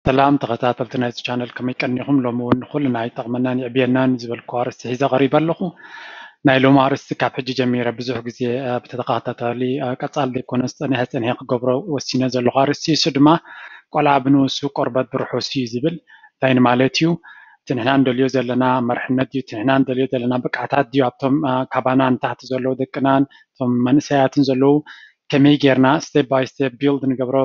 ሰላም ተኸታተልቲ ናይዚ ቻነል፣ ከመይ ቀኒኹም? ሎሚ እውን ንኹልና ይጠቕመናን የዕብየናን ዝበልኩ ኣርእስቲ ሒዘ ቀሪበ ኣለኹ። ናይ ሎሚ ኣርእስቲ ካብ ሕጂ ጀሚረ ብዙሕ ግዜ ብተተኸታታሊ ቀፃል ዘይኮነስ ፀኒሐ ፀኒሐ ክገብሮ ወሲነ ዘለኹ ኣርእስቲ፣ እሱ ድማ ቆልዓ ብንኡሱ ቆርበት ብርሑስ እዩ ዝብል። እንታይ ንማለት እዩ? እቲ ንሕና እንደልዮ ዘለና መርሕነት ድዩ? እቲ ንሕና እንደልዮ ዘለና ብቅዓታት ድዩ? ኣብቶም ካባና ንታሕቲ ዘለዉ ደቅናን እቶም መንእሰያትን ዘለዉ ከመይ ጌርና step by step build ንገብሮ፣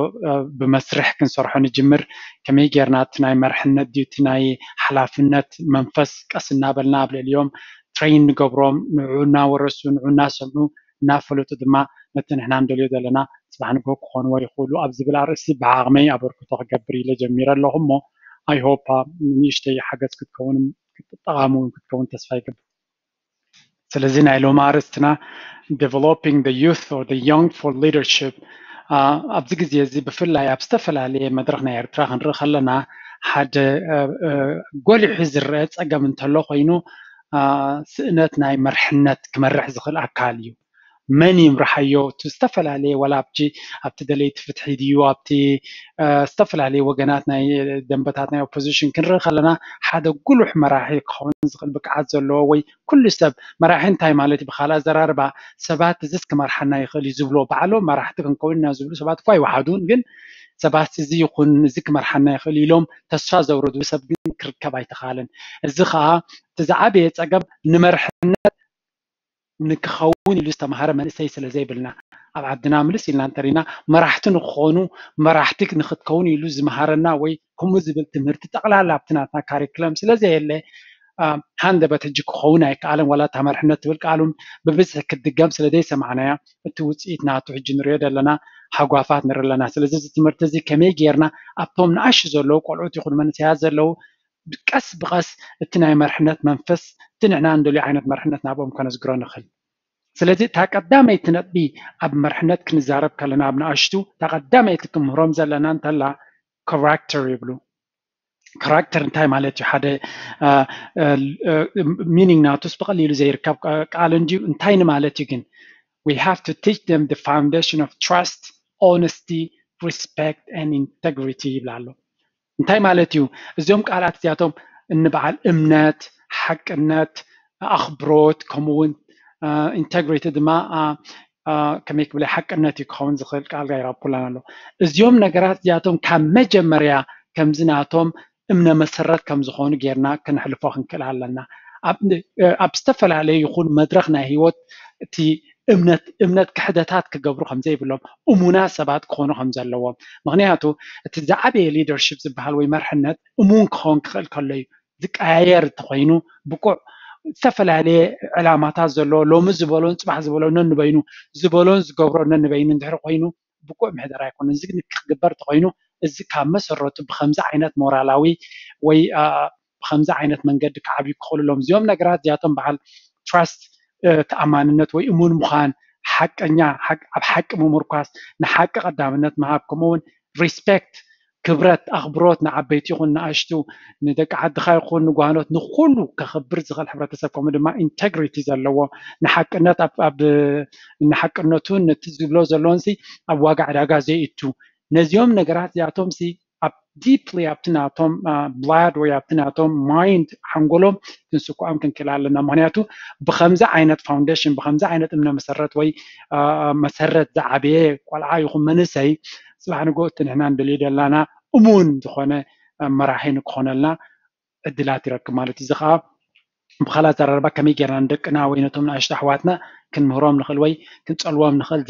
ብመስርሕ ክንሰርሖ ንጅምር። ከመይ ጌርና እቲ ናይ መርሕነት ድዩ እቲ ናይ ሓላፍነት መንፈስ ቀስ እናበልና ኣብ ልዕሊኦም train ንገብሮም፣ ንዑ እናወረሱ፣ ንዑ እናሰምዑ፣ እናፈለጡ ድማ ነቲ ንሕና እንደልዮ ዘለና ጽባሕ ንግሆ ክኾንዎ ይኽእሉ ኣብ ዝብል ኣርእስቲ ብዓቕመይ ኣበርክቶ ክገብር ኢለ ጀሚረ ኣለኹ። እሞ I hope ንእሽተይ ሓገዝ ክትከውን፣ ጠቓሚ እውን ክትከውን ተስፋ ይገብር። ስለዚ ናይ ሎሚ ኣርእስትና developing the youth or the young for leadership። ኣብዚ ግዜ እዚ ብፍላይ ኣብ ዝተፈላለየ መድረኽ ናይ ኤርትራ ክንርኢ ከለና ሓደ ጎሊሑ ዝረአ ጸገም እንተሎ ኮይኑ፣ ስእነት ናይ መርሕነት ክመርሕ ዝኽእል ኣካል እዩ። መን ይምርሓዮ? እቲ ዝተፈላለየ ዋላ ኣብቲ ኣብቲ ደለይቲ ፍትሒ ድዩ ኣብቲ ዝተፈላለየ ወገናት ናይ ደንበታት ናይ ኦፖዚሽን ክንርኢ ከለና ሓደ ጉሉሕ መራሒ ክኸውን ዝኽእል ብቅዓት ዘለዎ ወይ ኩሉ ሰብ መራሒ እንታይ ማለት እዩ? ብኻልእ ኣዘራርባ ሰባት እዚስ ክመርሓና ይኽእል እዩ ዝብሎ ባዕሎም መራሕቲ ክንከውን ኢና ዝብሉ ሰባት እኳ ይወሓዱን፣ ግን ሰባት እዚ ይኹን እዚ ክመርሓና ይኽእል ኢሎም ተስፋ ዘውረዱ ሰብ ግን ክርከብ ኣይተኻለን። እዚ ከዓ እቲ ዝዓበየ ጸገም ንመርሕነት ንክኸውን ኢሉ ዝተምሃረ መንእሰይ ስለ ዘይብልና፣ ኣብ ዓድና ምልስ ኢልና እንተሪና መራሕቲ ንክኾኑ መራሕቲ ንክትከውን ኢሉ ዝምሃረና ወይ ከምኡ ዝብል ትምህርቲ ጠቕላላ ኣብቲ ናትና ካሪክለም ስለ ዘየለ፣ ሃንደበት ሕጂ ክኸውን ኣይከኣለን። ዋላ እታ መርሕነት ትብል ቃሉ ብብዝሒ ክትድገም ስለ ዘይሰማዕናያ እቲ ውፅኢት ናቱ ሕጂ ንሪኦ ዘለና ሃጓፋት ንርኢ ኣለና። ስለዚ እዚ ትምህርቲ እዚ ከመይ ጌርና ኣብቶም ንኣሽ ዘለዉ ቆልዑት ይኹን መንእሰያት ዘለዉ ቀስ ብቐስ እቲ ናይ መርሕነት መንፈስ እቲ ንሕና እንደልዮ ዓይነት መርሕነት ናብኦም ከነዝግሮ ንኽእል። ስለዚ እታ ቀዳመይቲ ነጥቢ ኣብ መርሕነት ክንዛረብ ከለና ኣብ ንኣሽቱ እታ ቀዳመይቲ ክምህሮም ዘለና እንተላ ካራክተር ይብሉ። ካራክተር እንታይ ማለት እዩ? ሓደ ሚኒንግ ናቱስ ብቐሊሉ ዘይርከብ ቃል እንድዩ። እንታይ ንማለት እዩ ግን? We have to teach them the foundation of trust, honesty, respect and integrity ይብላ ኣሎ። እንታይ ማለት እዩ? እዚኦም ቃላት እዚኣቶም እንበዓል እምነት፣ ሓቅነት፣ ኣኽብሮት ከምኡ እውን ኢንተግሪቲ ድማ ከመይ ክብል ሓቅነት እዩ ክኸውን ዝኽእል ቃል ጋይራፑላን ኣሎ። እዚኦም ነገራት እዚኣቶም ካብ መጀመርያ ከምዚ ናቶም እምነ መሰረት ከም ዝኾኑ ጌርና ክንሕልፎ ክንክእል ኣለና። ኣብ ዝተፈላለየ ይኹን መድረኽ ናይ ህይወት እቲ እምነት እምነት ክሕደታት ክገብሩ ከም ዘይብሎም እሙና ሰባት ክኾኑ ከም ዘለዎም። ምክንያቱ እቲ ዝዓበየ ሊደርሽፕ ዝበሃል ወይ መርሕነት እሙን ክኸውን ክኽእል ከሎ እዩ። ዝቀያየር እንተኮይኑ ብቁዕ ዝተፈላለየ ዕላማታት ዘለዎ ሎሚ ዝበሎን ፅባሕ ዝበሎ ነንበይኑ ዝበሎን ዝገብሮ ነንበይኑ እንድሕር ኮይኑ ብቁዕ ምሕደራ ኣይኮነን። እዚ ግን ክግበር እንተኮይኑ እዚ ካብ መሰረቱ ብከምዚ ዓይነት ሞራላዊ ወይ ብከምዚ ዓይነት መንገዲ ክዓብዩ ክኽእሉ ኣለዎም። እዚኦም ነገራት እዚኣቶም በዓል ትራስት፣ ተኣማንነት ወይ እሙን ምዃን፣ ሓቀኛ ኣብ ሓቂ ምምርኳስ፣ ንሓቂ ቀዳምነት ምሃብ፣ ከምኡውን ሪስፔክት ክብረት ኣኽብሮት ንዓበይቲ ይኹን ንኣሽቱ ንደቂ ዓድኻ ይኹን ንጓኖት ንኩሉ ከኽብር ዝኽእል ሕብረተሰብ ከምኡ ድማ ኢንተግሪቲ ዘለዎ ንሓቅነት ኣብ ንሓቅነቱን ነቲ ዝብሎ ዘለዎን ሲ ኣብ ዋጋ ዕዳጋ ዘይእቱ ነዚኦም ነገራት እዚኣቶም ሲ ኣብ ዲፕሊ ኣብቲ ናቶም ብላድ ወይ ኣብቲ ናቶም ማይንድ ሓንጎሎም ክንስኩዖም ክንክእል ኣለና። ምክንያቱ ብከምዚ ዓይነት ፋውንዴሽን ብከምዚ ዓይነት እምነ መሰረት ወይ መሰረት ዝዓበየ ቆልዓ ይኹን መንእሰይ ፅባሕ ንግሆ እቲ ንሕና ንደልዮ ደላና እሙን ዝኾነ መራሒ ንክኾነልና ዕድላት ይረክብ ማለት እዩ። እዚ ከዓ ብካልእ ኣዘራርባ ከመይ ጌርና ንደቅና ወይ ነቶም ንኣሽቱ ኣሕዋትና ክንምህሮም ንኽእል ወይ ክንፀልዎም ንኽእል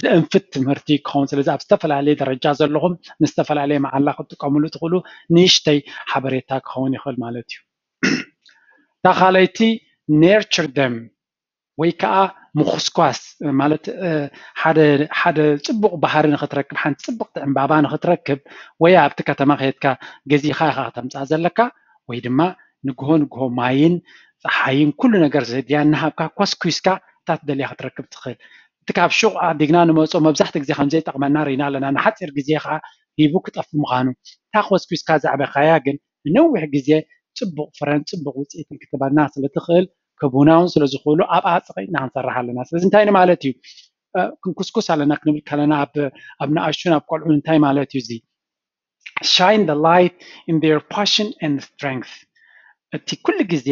ዘእንፍት ትምህርቲ ክኸውን። ስለዚ ኣብ ዝተፈላለየ ደረጃ ዘለኹም ንዝተፈላለየ መዓላ ክትጥቀምሉ ትኽእሉ ንእሽተይ ሓበሬታ ክኸውን ይኽእል ማለት እዩ። እታ ካልኣይቲ ኔርቸር ደም ወይ ከዓ ምኹስኳስ ማለት ሓደ ሓደ ፅቡቕ ባህሪ ንኽትረክብ ሓንቲ ፅብቕቲ ዕምባባ ንኽትረክብ ወይ ኣብቲ ከተማ ከየድካ ገዚእኻ ኢኻ ከተምፅኣ ዘለካ ወይ ድማ ንግሆ ንግሆ ማይን ፀሓይን ኩሉ ነገር ዘድልያ እናሃብካ ኮስኩስካ እታ ትደልያ ክትረክብ ትኽእል። እቲ ካብ ሹቕ ዓዲግና ንመፆ መብዛሕትኡ ግዜ ከምዘይጠቕመና ርኢና ኣለና። ንሓፂር ግዜ ከዓ ሂቡ ክጠፍ ምዃኑ እታ ኮስኩስካ ዘዕበኻያ ግን ንነዊሕ ግዜ ፅቡቕ ፍረን ፅቡቕ ውፅኢትን ክትበና ስለትኽእል ክቡና እውን ስለዝኽእሉ ኣብኣ ፀቒጥና ክንሰርሕ ኣለና። ስለዚ እንታይ ንማለት እዩ? ክንኩስኩስ ኣለና ክንብል ከለና ኣብ ንኣሽቱን ኣብ ቆልዑን እንታይ ማለት እዩ? እዚ shine the light in their passion and strength። እቲ ኩሉ ግዜ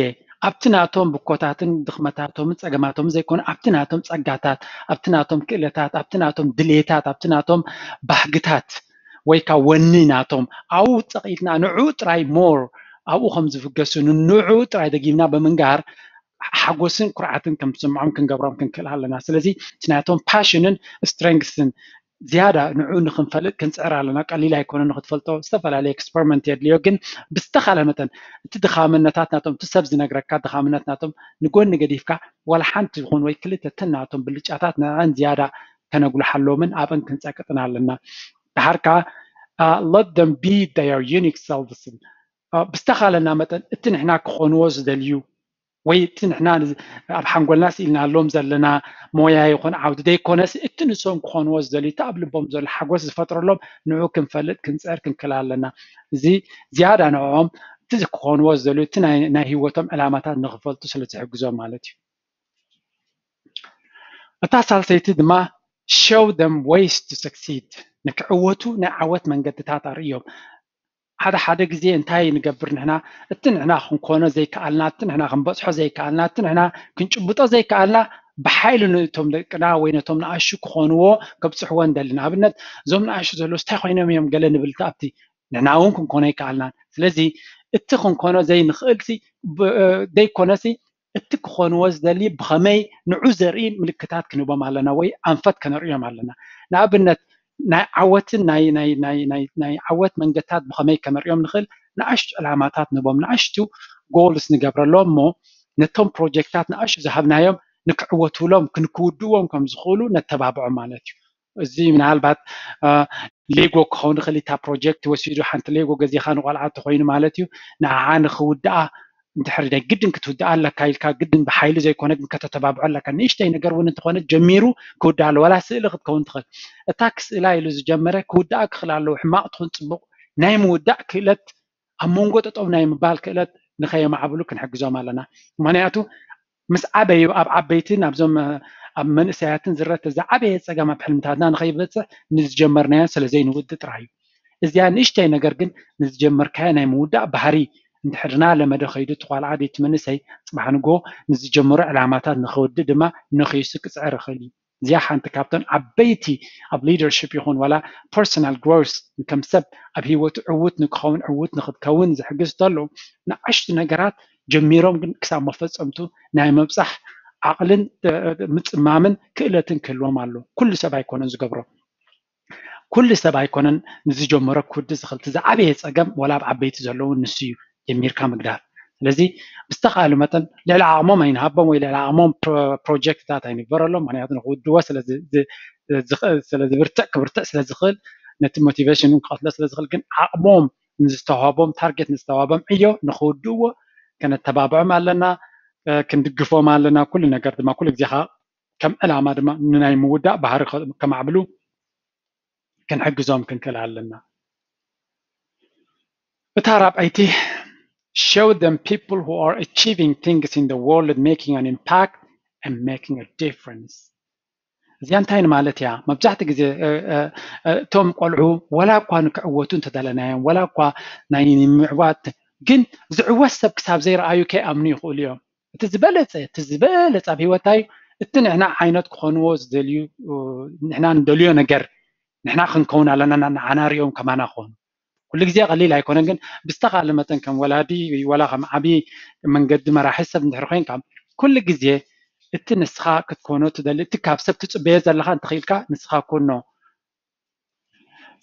ኣብቲ ናቶም ብኮታትን ድኽመታቶምን ጸገማቶምን ዘይኮነ ኣብቲ ናቶም ጸጋታት፣ ኣብቲ ናቶም ክእለታት፣ ኣብቲ ናቶም ድሌታት፣ ኣብቲ ናቶም ባህግታት ወይ ከዓ ወኒ ናቶም ኣብኡ ጸቒጥና ንዕኡ ጥራይ more ኣብኡ ከም ዝፍገሱ ንዕኡ ጥራይ ደጊምና ብምንጋር ሓጎስን ኩርዓትን ከም ዝስምዖም ክንገብሮም ክንክእል ኣለና። ስለዚ እቲ ናቶም ፓሽንን ስትሬንግስን ዝያዳ ንዕኡ ንክንፈልጥ ክንፅዕር ኣለና። ቀሊል ኣይኮነን ንክትፈልጦ፣ ዝተፈላለየ ኤክስፐሪመንት የድልዮ። ግን ብዝተኻለ መጠን እቲ ድኻምነታት ናቶም፣ እቲ ሰብ ዝነግረካ ድኻምነት ናቶም ንጎኒ ገዲፍካ ዋላ ሓንቲ ይኹን ወይ ክልተ ተን ናቶም ብልጫታት ንዕን ዝያዳ ከነጉልሓሎምን ኣብን ክንፀቅጥን ኣለና። ድሓር ከዓ let them be their unique selves። ብዝተኻለና መጠን እቲ ንሕና ክኾንዎ ዝደልዩ ወይ እቲ ንሕና ኣብ ሓንጎልና ስኢልናሎም ዘለና ሞያ ይኹን ዓውዲ ዘይኮነስ እቲ ንሶም ክኾንዎ ዝደልዩ እቲ ኣብ ልቦም ዘሎ ሓጎስ ዝፈጥረሎም ንዑ ክንፈልጥ ክንፅዕር ክንክእል ኣለና። እዚ ዝያዳ ንዕኦም እቲ ክኾንዎ ዝደልዩ እቲ ናይ ህይወቶም ዕላማታት ንክፈልጡ ስለ ዝሕግዞም ማለት እዩ። እታ ሳልሰይቲ ድማ show them ways to succeed፣ ንክዕወቱ ናይ ዓወት መንገድታት ኣርእዮም። ሓደ ሓደ ግዜ እንታይ ንገብር ንሕና፣ እቲ ንሕና ክንኮኖ ዘይከኣልና፣ እቲ ንሕና ክንበፅሖ ዘይከኣልና፣ እቲ ንሕና ክንጭብጦ ዘይከኣልና ብሓይሊ ነቶም ደቅና ወይ ነቶም ንኣሹ ክኾንዎ ከብፅሕዎ ንደሊ። ንኣብነት እዞም ንኣሹ ዘለዉ እንታይ ኮይኖም እዮም ገለ ንብል ኣብቲ ንሕና እውን ክንኮኖ ኣይከኣልናን። ስለዚ እቲ ክንኮኖ ዘይንኽእል ዘይኮነሲ እቲ ክኾንዎ ዝደሊ ብኸመይ ንዑ ዘርኢ ምልክታት ክንህቦም ኣለና ወይ ኣንፈት ከነርእዮም ኣለና። ንኣብነት ናይ ዓወትን ናይ ናይ ናይ ናይ ናይ ዓወት መንገድታት ብኸመይ ከነርእዮም ንኽእል ንኣሽቱ ዕላማታት ንህቦም፣ ንኣሽቱ ጎልስ ንገብረሎም እሞ ነቶም ፕሮጀክታት ንኣሽቱ ዝሃብናዮም ንክዕወቱሎም ክንክውድዎም ከም ዝኽእሉ ነተባብዖም ማለት እዩ። እዚ ምናልባት ሌጎ ክኸውን ይኽእል፣ እታ ፕሮጀክት ወሲዱ ሓንቲ ሌጎ ገዚኻ ንቆልዓ ተኮይኑ ማለት እዩ። ንዓዓ ንክውድኣ እንድሕር ናይ ግድን ክትውድኣ ኣለካ ኢልካ ግድን ብሓይሊ ዘይኮነ ግን ከተተባብዖ ኣለካ። ንእሽተይ ነገር እውን እንተኾነ ጀሚሩ ክውድኣ ኣሎ። ዋላ ስእሊ ክትከውን ትኽእል። እታ ክስእላ ኢሉ ዝጀመረ ክውድኣ ክኽእል ኣለዎ። ሕማቕ ትኹን ፅቡቕ ናይ ምውዳእ ክእለት ኣብ መንጎ ጠጠው ናይ ምባል ክእለት ንኸየማዕብሉ ክንሕግዞም ኣለና። ምክንያቱ ምስ ዓበዩ ኣብ ዓበይትን ኣብዞም ኣብ መንእሰያትን ዝረተ ዝዓበየ ፀገም ኣብ ሕልምታትና ንኸይበፅሕ ንዝጀመርናዮ ስለ ዘይንውድ ጥራይ እዩ። እዚኣ ንእሽተይ ነገር ግን ንዝጀመርካዮ ናይ ምውዳእ ባህሪ እንድሕርና ለመደ ከይዱ እቲ ቋልዓ ድዩ እቲ መንእሰይ ፅባሕ ንጎ ንዝጀመሮ ዕላማታት ንኸውዲ ድማ ነኺሱ ክፅዕር ይኽእል እዩ። እዚኣ ሓንቲ ካብተን ዓበይቲ ኣብ ሊደርሽፕ ይኹን ዋላ ፐርሰናል ግሮስ ከም ሰብ ኣብ ህይወቱ ዕውት ንክኸውን ዕውት ንክትከውን ዝሕግዝ ተሎ ንኣሽቱ ነገራት ጀሚሮም ግን ክሳብ መፈፀምቱ ናይ መብፃሕ ዓቕልን ምፅማምን ክእለትን ክህልዎም ኣሎ። ኩሉ ሰብ ኣይኮነን ዝገብሮ። ኩሉ ሰብ ኣይኮነን ንዝጀመሮ ክውዲ ዝኽእል። እቲ ዝዓበየ ፀገም ዋላ ኣብ ዓበይቲ ዘለዉ ንሱ እዩ ጀሚርካ ምግዳል። ስለዚ ብዝተኻእሉ መጠን ልዕሊ ዓቕሞም ኣይንሃቦም ወይ ልዕሊ ዓቕሞም ፕሮጀክትታት ኣይንግበረሎም። ምክንያቱ ንክውድዎ ስለዝብርትዕ ክብርትዕ ስለዝኽእል ነቲ ሞቲቬሽን ክቐትሎ ስለዝኽእል ግን ዓቕሞም ንዝተዋህቦም ታርጌት ንዝተዋህቦም ዕዮ ንክውድእዎ ከነተባብዖም ኣለና፣ ክንድግፎም ኣለና። ኩሉ ነገር ድማ ኩሉ ግዜ ከዓ ከም ዕላማ ድማ ንናይ ምውዳእ ባህሪ ከማዕብሉ ክንሕግዞም ክንክእል ኣለና። እታ ራብዐይቲ show them people who are achieving things in the world making an impact and making a difference። እዚኣ እንታይ ማለት እያ? መብዛሕትኡ ግዜ እቶም ቆልዑ ወላ እኳ ንክዕወቱ እንተደለናዮም ወላ እኳ ናይ ምዕዋት ግን ዝዕወት ሰብ ክሳብ ዘይረኣዩ ከይኣምኑ ይኽእሉ እዮም። እቲ ዝበለፀ እቲ ዝበለፀ ኣብ ሂወት እንታይ እዩ? እቲ ንሕና ዓይነት ክኾንዎ ዝደልዩ ንሕና ንደልዮ ነገር ንሕና ክንከውን ኣለና ንዓና ሪኦም ከማና ክኾኑ። ኩሉ ግዜ ቀሊል ኣይኮነን ግን ብዝተኻለ መጠን ከም ወላዲ ወላ ከም ዓብዪ መንገዲ መራሒ ሰብ እንድሕር ኮይንካ ኩሉ ግዜ እቲ ንስኻ ክትኮኖ ትደሊ እቲ ካብ ሰብ ትፅበዮ ዘለኻ እንተኽኢልካ ንስኻ ኮኖ።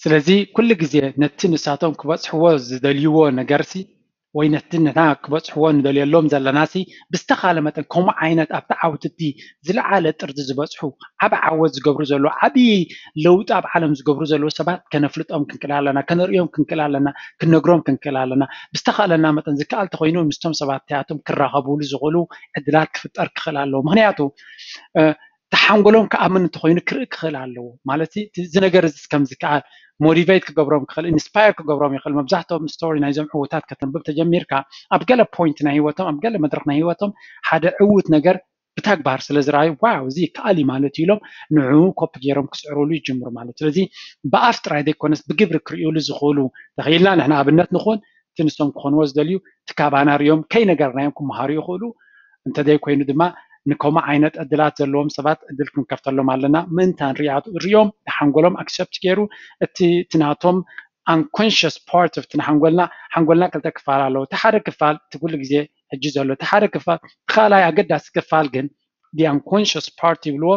ስለዚ ኩሉ ግዜ ነቲ ንሳቶም ክበፅሕዎ ዝደልይዎ ነገርሲ ወይ ነቲ ንሕና ክበፅሕዎ ንደልየሎም ዘለናሲ ብዝተኻለ መጠን ከምኡ ዓይነት ኣብቲ ዓውትቲ ዝለዓለ ጥርዚ ዝበፅሑ ዓብ ዓወት ዝገብሩ ዘለዉ ዓብዪ ለውጢ ኣብ ዓለም ዝገብሩ ዘለዉ ሰባት ከነፍልጦም ክንክእል ኣለና፣ ከነርእዮም ክንክእል ኣለና፣ ክንነግሮም ክንክእል ኣለና። ብዝተኻለና መጠን ዝከኣል ተኮይኑ ምስቶም ሰባት እቲኣቶም ክራኸብሉ ዝኽእሉ ዕድላት ክፍጠር ክኽእል ኣለዎ። ምክንያቱ ተሓንጎሎም ክኣምን እንተኮይኑ ክርኢ ክኽእል ኣለዎ ማለት እዚ ነገር እዚ ከም ዝከኣል ሞቲቬት ክገብሮም ክኽእል ኢንስፓየር ክገብሮም ይኽእል። መብዛሕትኦም ስቶሪ ናይዞም ዕውታት ከተንብብ ተጀሚርካ ኣብ ገለ ፖይንት ናይ ህይወቶም ኣብ ገለ መድረክ ናይ ህይወቶም ሓደ ዕውት ነገር ብተግባር ስለ ዝረኣዩ ዋው እዚ ይከኣል እዩ ማለት እዩ ኢሎም ንዕኡ ኮፒ ገይሮም ክስዕርሉ ይጅምሩ ማለት። ስለዚ ብኣፍ ጥራይ ዘይኮነስ ብግብሪ ክርእዩሉ ዝኽእሉ ተኽኢልና ንሕና ኣብነት ንኹን፣ እቲ ንሶም ክኾንዎ ዝደልዩ እቲ ካባና ሪኦም ከይነገርናዮም ክመሃሩ ይኽእሉ። እንተዘይኮይኑ ድማ ንከምኡ ዓይነት ዕድላት ዘለዎም ሰባት ዕድል ክንከፍተሎም ኣለና። ምእንታን ሪኣቱ ሪኦም ንሓንጎሎም ኣክሰፕት ገይሩ እቲ እቲ ናቶም unconscious part of እቲ ንሓንጎልና ሓንጎልና ክልተ ክፋል ኣለዎ። እቲ ሓደ ክፋል እቲ ኩሉ ግዜ ሕጂ ዘሎ እቲ ሓደ ክፋል እቲ ካልኣይ ኣገዳሲ ክፋል ግን the unconscious part ይብልዎ።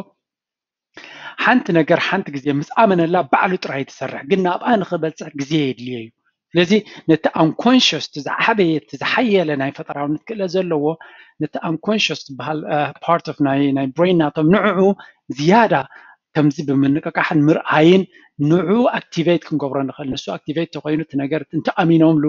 ሓንቲ ነገር ሓንቲ ግዜ ምስ ኣመነላ ባዕሉ ጥራይ ትሰርሕ፣ ግን ናብኣ ንኽበፅሕ ግዜ የድልዮ እዩ። ስለዚ ነቲ unconscious እቲ ዝዓበየ እቲ ዝሓየለ ናይ ፈጠራውነት ክእለት ዘለዎ ነቲ unconscious ዝበሃል part of ናይ ናይ brain ናቶም ንዕኡ ዝያዳ ከምዚ ብምንቅቃሕን ምርኣይን ንዕኡ ኣክቲቬት ክንገብሮ ንኽእል። ንሱ ኣክቲቬት ተኮይኑ እቲ ነገር እንተኣሚኖምሉ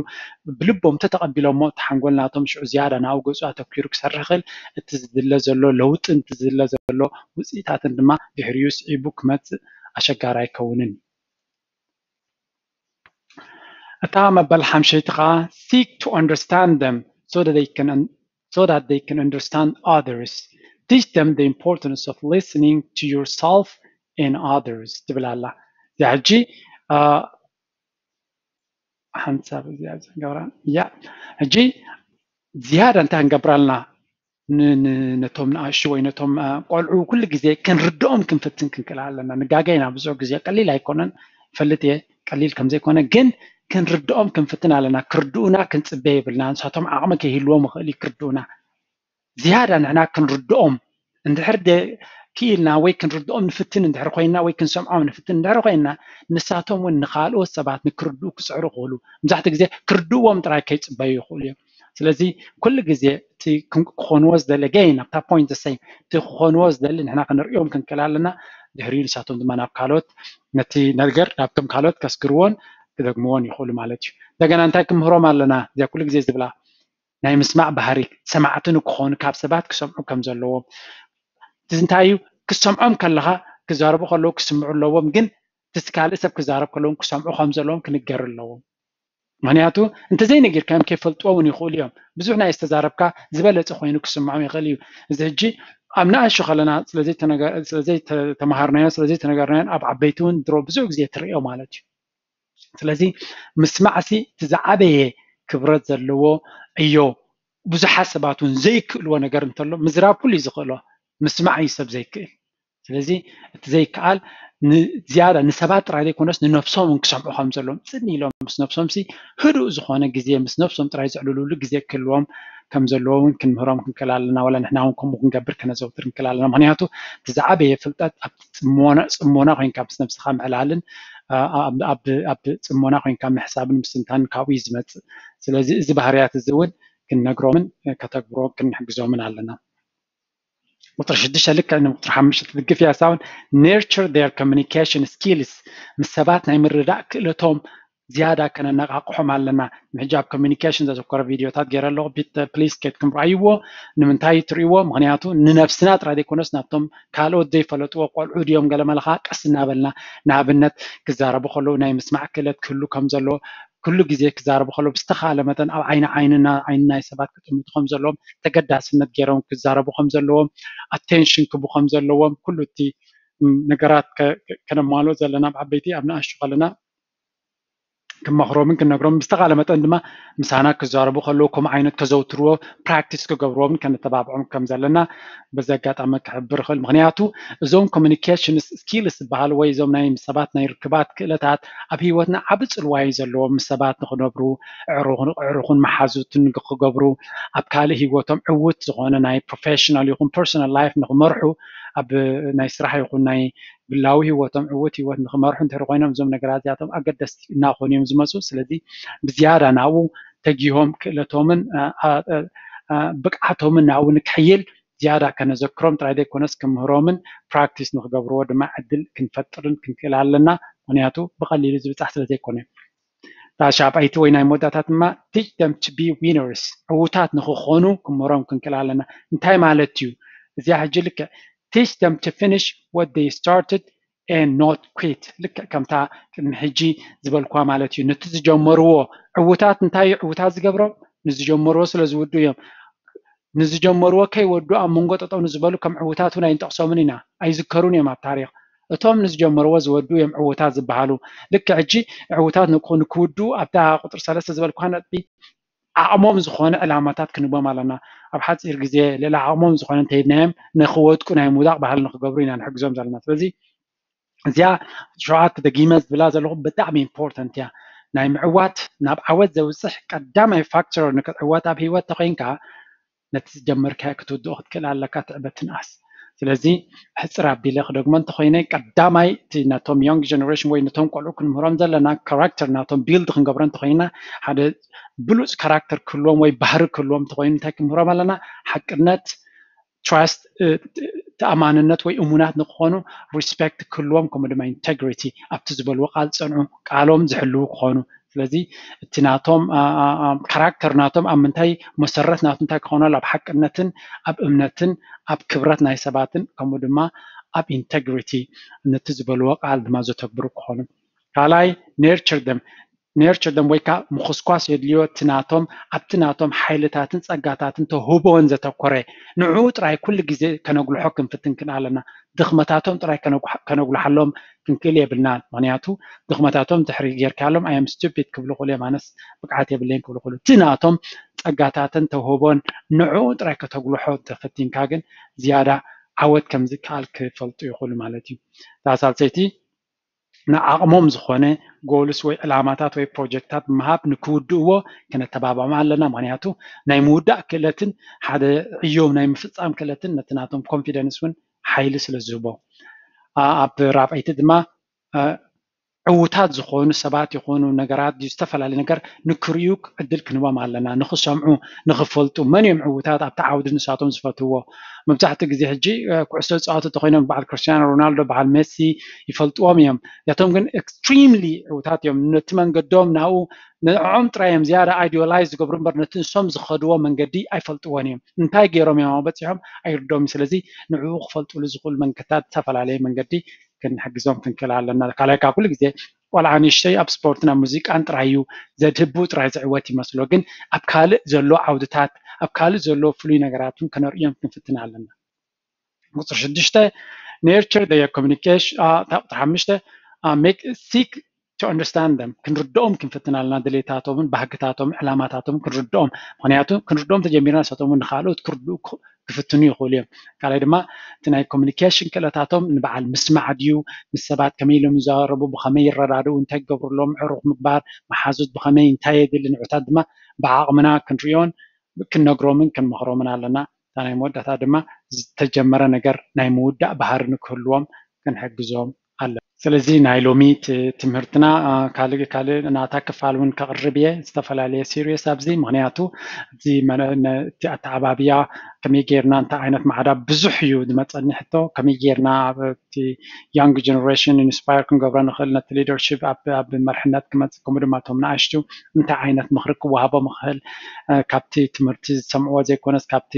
ብልቦም እንተተቐቢሎሞ እቲ ሓንጎል ናቶም ሽዑ ዝያዳ ናብኡ ገፁ ኣተኪሩ ክሰርሕ ይኽእል። እቲ ዝድለ ዘሎ ለውጥን እቲ ዝድለ ዘሎ ውፅኢታትን ድማ ድሕሪኡ ስዒቡ ክመፅእ ኣሸጋሪ ኣይከውንን እዩ። እታ መበል ሓምሸይቲ ከዓ seek to understand them so that they can so that they can understand others. Teach them the importance of listening to yourself and others ትብል ኣላ። እዚኣ ሕጂ ሓንሳብ እዚኣ ዝገብራ እያ። ሕጂ ዝያዳ እንታይ ክንገብራልና ነቶም ንኣሽቱ ወይ ነቶም ቆልዑ ኩሉ ግዜ ክንርድኦም ክንፍትን ክንክእል ኣለና። ንጋገ ኢና ብዙሕ ግዜ ቀሊል ኣይኮነን ይፈልጥ እየ ቀሊል ከምዘይኮነ ግን ክንርድኦም ክንፍትን ኣለና። ክርድኡና ክንፅበ የብልና። ንሳቶም ዓቕሚ ከይህልዎም ይኽእል እዩ ክርድኡና። ዝያዳ ንሕና ክንርድኦም እንድሕር ክኢልና ወይ ክንርድኦም ንፍትን እንድሕር ኮይና ወይ ክንሰምዖም ንፍትን እንድሕር ኮይና ንሳቶም እውን ንካልኦት ሰባት ንክርድኡ ክፅዕሩ ይኽእሉ። መብዛሕትኡ ግዜ ክርድእዎም ጥራይ ከይፅበዩ ይኽእሉ እዮም። ስለዚ ኩሉ ግዜ እቲ ክኾንዎ ዝደለ ገይን ኣብታ ፖይንት ሰይ እቲ ክኾንዎ ዝደሊ ንሕና ክንርእዮም ክንክእል ኣለና። ድሕሪኡ ንሳቶም ድማ ናብ ካልኦት ነቲ ነገር ናብቶም ካልኦት ከስግርዎን ክደግምዎን ይኽእሉ ማለት እዩ። እንደገና እንታይ ክምህሮም ኣለና? እዚኣ ኩሉ ግዜ ዝብላ ናይ ምስማዕ ባህሪ ሰማዕቲ ንክኾኑ ካብ ሰባት ክሰምዑ ከም ዘለዎም እዚ እንታይ እዩ? ክሰምዖም ከለኻ ክዛረቡ ከለዉ ክስምዑ ኣለዎም፣ ግን እቲ ካልእ ሰብ ክዛረብ ከለዎም ክሰምዑ ከም ዘለዎም ክንገር ኣለዎም። ምክንያቱ እንተዘይነጊርካዮም ከይፈልጥዎ እውን ይኽእሉ እዮም። ብዙሕ ናይ ዝተዛረብካ ዝበለፀ ኮይኑ ክስምዖም ይኽእል እዩ። እዚ ሕጂ ኣብ ንኣሽቱ ከለና ስለዘይተማሃርናዮ ስለዘይተነገርናዮን ኣብ ዓበይቲ እውን ድሮ ብዙሕ ግዜ ትርእዮ ማለት እዩ። ስለዚ ምስማዕሲ እቲ ዝዓበየ ክብረት ዘለዎ ዕዮ ብዙሓት ሰባት እውን ዘይክእልዎ ነገር እንተሎ ምዝራብ ኩሉ እዩ ዝኽእሎ ምስማዕ እዩ ሰብ ዘይክእል። ስለዚ እቲ ዘይከኣል ዝያዳ ንሰባት ጥራይ ዘይኮነስ ንነብሶም እውን ክሰምዑ ከም ዘለዎም ፅን ኢሎም ምስ ነብሶም ሲ ህዱእ ዝኾነ ግዜ ምስ ነብሶም ጥራይ ዘዕልሉሉ ግዜ ክህልዎም ከም ዘለዎ እውን ክንምህሮም ክንክእል ኣለና። ዋላ ንሕና እውን ከምኡ ክንገብር ከነዘውትር ንክእል ኣለና። ምክንያቱ እቲ ዝዓበየ ፍልጠት ኣብ ፅሞና ኮይንካ ምስ ነብስኻ ምዕላልን ኣብ ፅሞና ኮይንካ ምሕሳብን ምስትንታንን ካብኡ እዩ ዝመፅእ። ስለዚ እዚ ባህርያት እዚ እውን ክንነግሮምን ከተግብሮ ክንሕግዞምን ኣለና። ቁፅሪ ሽዱሽተ ልክዕ ንቁፅሪ ሓሙሽተ ትድግፍ እያ። ሳውን nurture their communication skills ምስ ሰባት ናይ ምርዳእ ክእለቶም ዝያዳ ከነነቃቅሖም ኣለና። ሕጂ ኣብ ኮሚኒኬሽን ዘተኮረ ቪድዮታት ገይረ ኣለኹ። ፕሊስ ኬድኩም ረኣይዎ። ንምንታይ ትርእይዎ? ምክንያቱ ንነብስና ጥራይ ዘይኮነስ ናብቶም ካልኦት ዘይፈለጥዎ ቆልዑ ድዮም ገለ መለኻ ቀስ እናበልና ንኣብነት ክዛረቡ ከለዉ ናይ ምስማዕ ክእለት ክህሉ ከም ዘለዎ ኩሉ ግዜ ክዛረቡ ከለዉ ብዝተኻለ መጠን ኣብ ዓይኒ ዓይንና ዓይኒ ናይ ሰባት ክጥምቱ ከም ዘለዎም ተገዳስነት ገይሮም ክዛረቡ ከም ዘለዎም ኣቴንሽን ክቡ ከም ዘለዎም ኩሉ እቲ ነገራት ከነማልኦ ዘለና ኣብ ዓበይቲ ኣብ ንኣሽቱ ከለና ክመኽሮምን ክነግሮም ብዝተኻለ መጠን ድማ ምሳና ክዛረቡ ከለዉ ከምኡ ዓይነት ከዘውትርዎ ፕራክቲስ ክገብርዎምን ከነተባብዖም ከም ዘለና በዚ ኣጋጣሚ ክሕብር ይኽእል። ምክንያቱ እዞም ኮሚኒኬሽን ስኪልስ ዝበሃሉ ወይ እዞም ናይ ምስ ሰባት ናይ ርክባት ክእለታት ኣብ ህይወትና ዓቢ ጽልዋ እዩ ዘለዎም። ምስ ሰባት ንኽነብሩ ኣዕሩኽን መሓዙትን ንክገብሩ ኣብ ካልእ ህይወቶም ዕዉት ዝኾነ ናይ ፕሮፌሽናል ይኹን ፐርሶናል ላይፍ ንክመርሑ ኣብ ናይ ስራሕ ይኹን ናይ ግላዊ ህይወቶም ዕዉት ህይወት ንክመርሑ እንድሕር ኮይኖም እዞም ነገራት እዚኣቶም ኣገደስቲ እናኾኑ እዮም ዝመፁ። ስለዚ ብዝያዳ ናብኡ ተጊሆም ክእለቶምን ብቅዓቶምን ናብኡ ንክሕይል ዝያዳ ከነዘክሮም ጥራይ ዘይኮነስ ክምህሮምን ፕራክቲስ ንክገብርዎ ድማ ዕድል ክንፈጥርን ክንክእል ኣለና። ምክንያቱ ብቀሊሉ ዝብፃሕ ስለ ዘይኮነ። እታ ሻብዓይቲ ወይ ናይ መወዳእታ ድማ teach them to be winners ዕዉታት ንክኾኑ ክምህሮም ክንክእል ኣለና። እንታይ ማለት እዩ? እዚኣ ሕጂ ልክዕ teach them to finish what they started and not quit ልክዕ ከምታ ቅድሚ ሕጂ ዝበልኳ ማለት እዩ። ነቲ ዝጀመርዎ ዕዉታት እንታይ እዩ ዕዉታት ዝገብሮም? ንዝጀመርዎ ስለ ዝውዱ እዮም። ንዝጀመርዎ ከይወዱ ኣብ መንጎ ጠጠው ንዝበሉ ከም ዕውታት እውን ኣይንጠቕሶምን ኢና፣ ኣይዝከሩን እዮም ኣብ ታሪኽ። እቶም ንዝጀመርዎ ዝወዱ እዮም ዕውታት ዝበሃሉ። ልክዕ ሕጂ ዕውታት ንክ- ንክውድኡ ኣብታ ቁፅሪ ሰለስተ ዝበልኩካ ነጥቢ ዓቕሞም ዝኾነ ዕላማታት ክንቦም ኣለና። ኣብ ሓፂር ግዜ ልዕሊ ዓቕሞም ዝኾነ እንተሂብናዮም ንክወድቁ ናይ ምውዳቕ ባህሊ ንክገብሩ ኢና ንሕግዞም ዘለና። ስለዚ እዚኣ ሸውዓተ ደጊመ ዝብላ ዘለኹ ብጣዕሚ ኢምፖርተንት እያ። ናይ ምዕዋት ናብ ዓወት ዘብፅሕ ቀዳማይ ፋክተር ንክትዕወት ኣብ ህይወት ተኮይንካ ነቲ ዝጀመርካዮ ክትውድኦ ክትክእል ኣለካ። ትዕበ ትንኣስ። ስለዚ ሕፅር ኣቢለ ክደግሞ እንተኮይነ ቀዳማይ እቲ ነቶም ዮንግ ጀነሬሽን ወይ ነቶም ቆልዑ ክንምህሮም ዘለና ካራክተር ናቶም ቢልድ ክንገብሮ እንተኮይና ሓደ ብሉፅ ካራክተር ክህልዎም ወይ ባህሪ ክህልዎም እንተኮይኑ እንታይ ክንምህሮም ኣለና? ሓቅነት፣ ትራስት፣ ተኣማንነት ወይ እሙናት ንክኾኑ ሪስፔክት ክህልዎም ከምኡ ድማ ኢንቴግሪቲ ኣብቲ ዝበልዎ ቃል ዝፀንዑ ቃሎም ዝሕልዉ ክኾኑ። ስለዚ እቲ ናቶም ካራክተር ናቶም ኣብ ምንታይ መሰረት ናቱ እንታይ ክኾኑ ኣሎ ኣብ ሓቅነትን ኣብ እምነትን ኣብ ክብረት ናይ ሰባትን ከምኡ ድማ ኣብ ኢንቴግሪቲ ነቲ ዝበልዎ ቃል ድማ ዘተግብሩ ክኾኑ። ካልኣይ ኔርቸር ደም ኔርቸር ደም ወይ ከዓ ምኹስኳስ የድልዮ እቲ ናቶም ኣብቲ ናቶም ሓይልታትን ፀጋታትን ተውህቦን ዘተኮረ ንዕኡ ጥራይ ኩሉ ግዜ ከነጉልሖ ክንፍትን ክን ኣለና። ድኽመታቶም ጥራይ ከነጉልሓሎም ክንክእል የብልና። ምክንያቱ ድኽመታቶም ድሕሪ ጌርካሎም ኣየም ስቱፒድ ክብሉ ክእሉ እዮም ኣነስ ብቅዓት የብለይን ክብሉ ክእሉ እቲ ናቶም ፀጋታትን ተውህቦን ንዕኡ ጥራይ ከተጉልሖ ተፈቲንካ ግን ዝያዳ ዓወት ከምዝከኣል ክፈልጡ ይኽእሉ ማለት እዩ። እታ ሳልሰይቲ ንዓቕሞም ዝኾነ ጎልስ ወይ ዕላማታት ወይ ፕሮጀክትታት ብምሃብ ንክውድእዎ ክነተባብዖም ኣለና። ምክንያቱ ናይ ምውዳእ ክእለትን ሓደ ዕዮም ናይ ምፍፃም ክእለትን ነቲ ናቶም ኮንፊደንስ እውን ሓይሊ ስለ ዝህቦ። ኣብ ራብዐይቲ ድማ ዕውታት ዝኾኑ ሰባት ይኾኑ ነገራት ዝተፈላለዩ ነገር ንክርእዩ ዕድል ክንቦም ኣለና። ንክሰምዑ ንክፈልጡ መን እዮም ዕውታት ኣብቲ ዓውዲ ንሳቶም ዝፈትዎ። መብዛሕትኡ ግዜ ሕጂ ኩዕሶ ዝፃወቱ እንተኮይኖም በዓል ክርስቲያኖ ሮናልዶ በዓል ሜሲ ይፈልጥዎም እዮም። ያቶም ግን ኤክስትሪምሊ ዕውታት እዮም። ነቲ መንገዶም ናብኡ ንዕኦም ጥራይ እዮም ዝያዳ ኣይዲዮላይዝ ዝገብሩ እምበር ነቲ ንሶም ዝኸድዎ መንገዲ ኣይፈልጥዎን እዮም። እንታይ ገይሮም እዮም በፂሖም ኣይርዶም። ስለዚ ንዕኡ ክፈልጥሉ ዝኽእሉ መንገድታት ዝተፈላለየ መንገዲ ክንሕግዞም ክንክእል ኣለና። ካልኣይ ካብ ኩሉ ግዜ ቆልዓ ንእሽተይ ኣብ ስፖርትን ኣብ ሙዚቃን ጥራይ እዩ ዘድህቡ ጥራይ ዝዕወት ይመስሎ ግን ኣብ ካልእ ዘሎ ዓውድታት ኣብ ካልእ ዘሎ ፍሉይ ነገራት እውን ከነርእዮም ክንፍትን ኣለና። ቁፅሪ ሽዱሽተ nurture their communication ቁፅሪ ሓሙሽተ make seek to understand them ክንርድኦም ክንፍትን ኣለና። ድሌታቶምን ባህግታቶምን ዕላማታቶምን ክንርድኦም ምክንያቱ ክንርድኦም ተጀሚርና ንሳቶም እውን ንካልኦት ክርድኡ ክፍትኑ ይኽእሉ እዮም። ካልኣይ ድማ እቲ ናይ ኮሚኒኬሽን ክእለታቶም ንበዓል ምስማዕ ድዩ፣ ምስ ሰባት ከመይ ኢሎም ይዛረቡ፣ ብኸመይ ይረዳድኡ፣ እንታይ ክገብሩ ኣለዎም፣ ዕሩኽ ምግባር፣ መሓዙት ብኸመይ፣ እንታይ የድሊ፣ ንዑታት ድማ ብዓቕምና ክንሪኦን ክንነግሮምን ክንመኽሮምን ኣለና። እታ ናይ መወዳእታ ድማ ዝተጀመረ ነገር ናይ ምውዳእ ባህሪ ንክህልዎም ክንሕግዞም ኣለና። ስለዚ ናይ ሎሚ ትምህርትና ካልእ ካልእ ናታ ክፋል እውን ከቕርብ እየ ዝተፈላለየ ሲሪየስ ኣብዚ ምክንያቱ እቲ ኣተዓባብያ ከመይ ጌርና እንታይ ዓይነት ማዕዳ ብዙሕ እዩ ዝመፀኒ ሕቶ ከመይ ጌርና ኣብቲ young generation inspire ክንገብሮ ንኽእል ነቲ ሊደርሽፕ ኣብ መርሕነት ክመፅእ ከምኡ ድማ እቶም ንኣሽቱ እንታይ ዓይነት ምኽሪ ክወሃቦም ይኽእል ካብቲ ትምህርቲ ዝሰምዕዎ ዘይኮነስ ካብቲ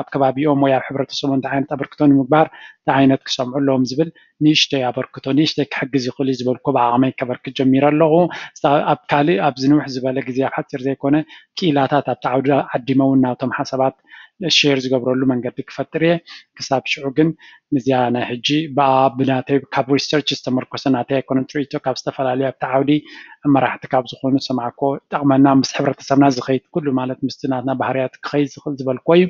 ኣብ ከባቢኦም ወይ ኣብ ሕብረተሰቦም እንታይ ዓይነት ኣበርክቶ ንምግባር እንታይ ዓይነት ክሰምዑ ኣለዎም ዝብል ንእሽተይ ኣበርክቶ ንእሽተይ ክሕግዝ ይኽእል እዩ ዝበልኩ ብዓቕመይ ከበርክት ጀሚረ ኣለኹ። ኣብ ካልእ ኣብዚ ንውሕ ዝበለ ግዜ ኣብ ሓፂር ዘይኮነ ክኢላታት ኣብቲ ዓውዲ ዓዲመ እውን ናብቶም ሓሳባት ሼር ዝገብረሉ መንገዲ ክፈጥር እየ። ክሳብ ሽዑ ግን ንዚኣ ናይ ሕጂ ብኣ ብናተይ ካብ ሪሰርች ዝተመርኮሰ ናተይ ኣይኮነን ትርኢቶ ካብ ዝተፈላለዩ ኣብቲ ዓውዲ መራሕቲ ካብ ዝኾኑ ሰማዕኮ ጠቕመና ምስ ሕብረተሰብና ዝኸይድ ኩሉ ማለት ምስቲ ናትና ባህርያት ክኸይድ ዝኽእል ዝበልኮ እዩ።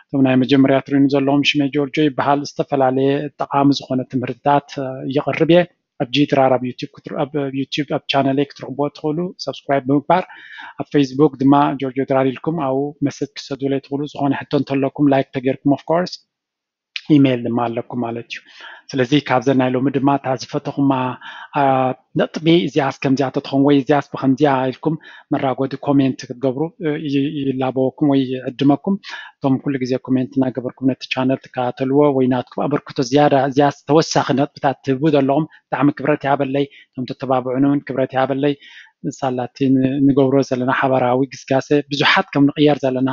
እቶም ናይ መጀመርያ ትርእኑ ዘለኹም ሽመይ ጆርጆ ይበሃል ዝተፈላለየ ጠቓሚ ዝኾነ ትምህርትታት ይቕርብ እየ ኣብ ጂ ድራር ኣብ ዩቲብ ኣብ ቻነለይ ክትረኽብዎ ትኽእሉ ሰብስክራይብ ብምግባር ኣብ ፌስቡክ ድማ ጆርጆ ድራር ኢልኩም ኣብኡ መሰጅ ክሰዱለይ ትኽእሉ ዝኾነ ሕቶ እንተለኩም ላይክ ተገይርኩም ኦፍኮርስ ኢሜይል ድማ ኣለኩም ማለት እዩ። ስለዚ ካብዘን ናይ ሎሚ ድማ እታ ዝፈተኹማ ነጥቢ እዚኣስ ከምዚኣ ተትኸውን ወይ እዚኣስ ብከምዚኣ ኢልኩም መራጎዲ ኮሜንት ክትገብሩ ይላበወኩም ወይ ይዕድመኩም። እቶም ኩሉ ግዜ ኮሜንት እናገበርኩም ነቲ ቻነል ትከታተልዎ ወይ ናትኩም ኣበርክቶ ዝያዳ እዚኣስ ተወሳኺ ነጥብታት ትህቡ ዘለኹም ብጣዕሚ ክብረት ይሃበለይ። እቶም ተተባብዑኒ እውን ክብረት ይሃበለይ። ሳላቲ ንገብሮ ዘለና ሓበራዊ ግስጋሴ ብዙሓት ከም ንቕየር ዘለና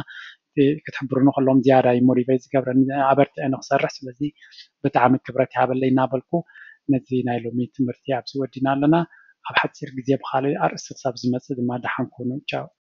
ክትሕብሩኒ ከለዎም ዝያዳ እዩ ሞቲቬት ዝገብረኒ ኣበርቲዐ ንክሰርሕ ስለዚ ብጣዕሚ ክብረት ይሃበለይ እናበልኩ ነዚ ናይ ሎሚ ትምህርቲ ኣብዚ ወዲና ኣለና ኣብ ሓፂር ግዜ ብካልእ ኣርእስቲ ክሳብ ዝመፅእ ድማ ደሓን ኩኑ ቻው